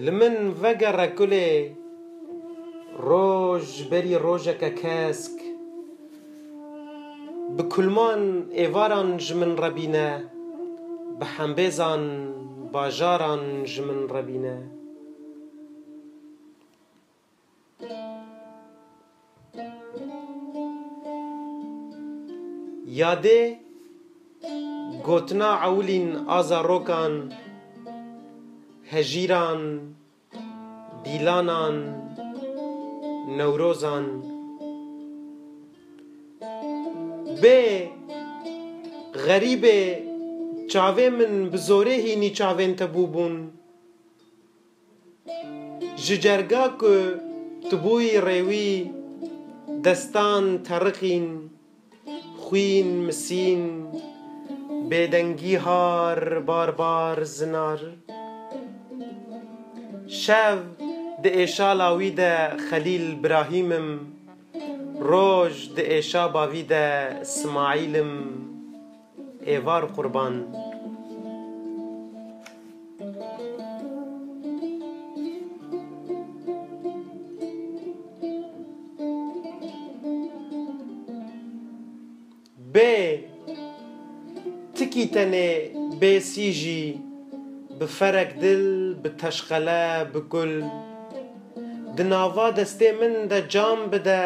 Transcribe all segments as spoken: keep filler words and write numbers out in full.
Li min vegere kulê, roj berî rojeke kesk. Bi kulman êvaran ji min re bîne, bi hembêzan bajaran ji min re bîne. Yadê gotina ewilîn a zarokan, hejîran, dîlanan, newrozan. Bê, xerîbê, çavê min bi zorê hînî çavên te bûbûn. Ji cerga ku tu bûyî rêwî, destan terixîn, xwîn misîn, bêdengî har, bar bar zinar. Şev di êşala wî de Xelîl Birahîm im, roj di êşaba vî de Simaîl im. Êvar qurban. Bê tikî tenê, bê sî jî, bi ferek dil, bi teşqele, bi kul. Di nava destê min de can bide.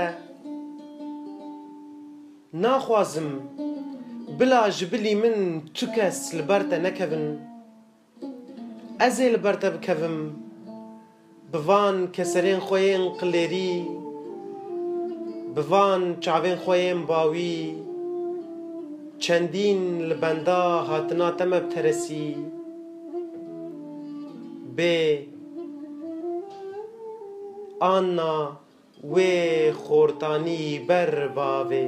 Naxwazim bila ji bilî min tu kes li ber te nekevin. Ez ê li ber te bikevim. Bi van keserên xwe yên qilêrî, bi van çavên xwe yên bawî, çendîn li benda hatina te me bi teresî. Bê Anna, wê xortanî ber bavê.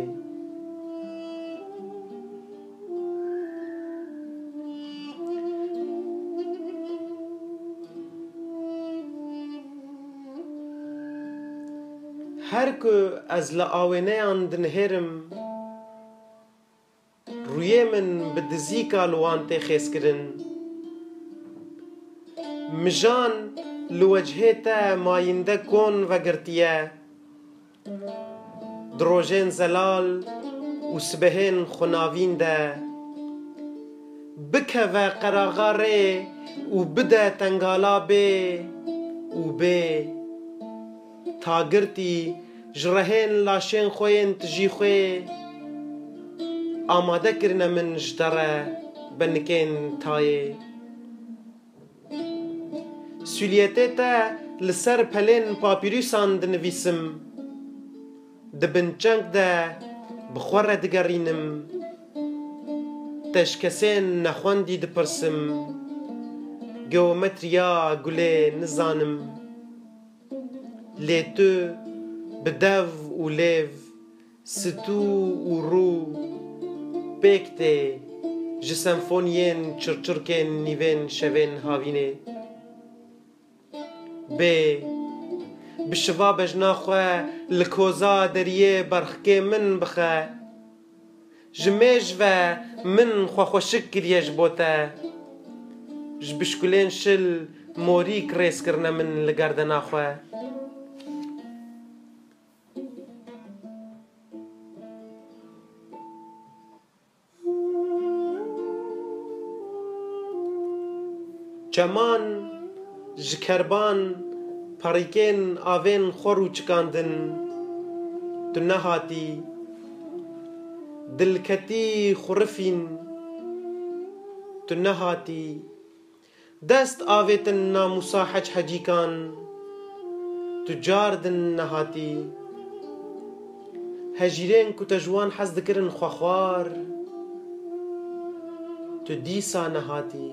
Her ku ez li awêneyan dinihêrim, rûyê min bi dizîka li wan tê xêzkirin. Mijan li wechê te mayînde kon vegirtiye. Di rojên zelal û sibehên xwinavîn de bikeve qeraxa rê û bide tengala bê û bê. Tagirtî ji rehên laşên xwe yên tijî xwê amade kirine min ji te re benikên tayê. Sûliyetê te li ser pelên papîrûsan dinivîsim. Di bin çeng de bi xwe re digerînim. Te ji kesên nexwendî dipirsim. Geometriya gulê nizanim. Lê tu bi dev û lêv, stû û rû pêk tê ji senfoniyên çirçirkên nîvên şevên havînê. Bê, bi şiva bejna xwe li koza deriyê berxikê min bixe. Ji mêj ve min xwe xweşik kiriye ji bo te. Ji bişkulên şil morîk rêz kirine min li gerdena xwe. Çeman ji kerban perîkên avên xwe rûçikandin, tu nehatî. Dilketî xurifîn, tu nehatî. Dest avêtin namûsa hec hecîkan, tu cardin nehatî. Hejîrên ku te ji wan hez dikirin xwexwar, tu dîsa nehatî.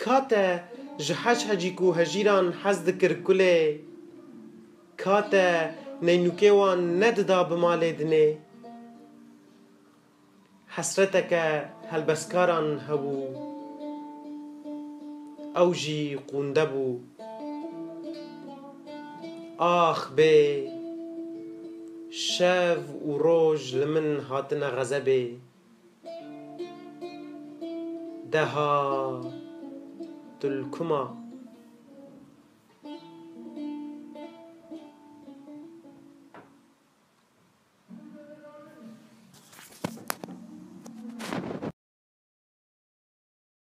Ka te ji hec hecîk û hejîran hez dikir kulê, ka te neynûkê wan nedida bi malê dinê. Hesreteke helbestkaran hebû, ew jî qûnde bû. Ax bê! Şev û roj li min hatine xezebê. Deha tu li ku ma?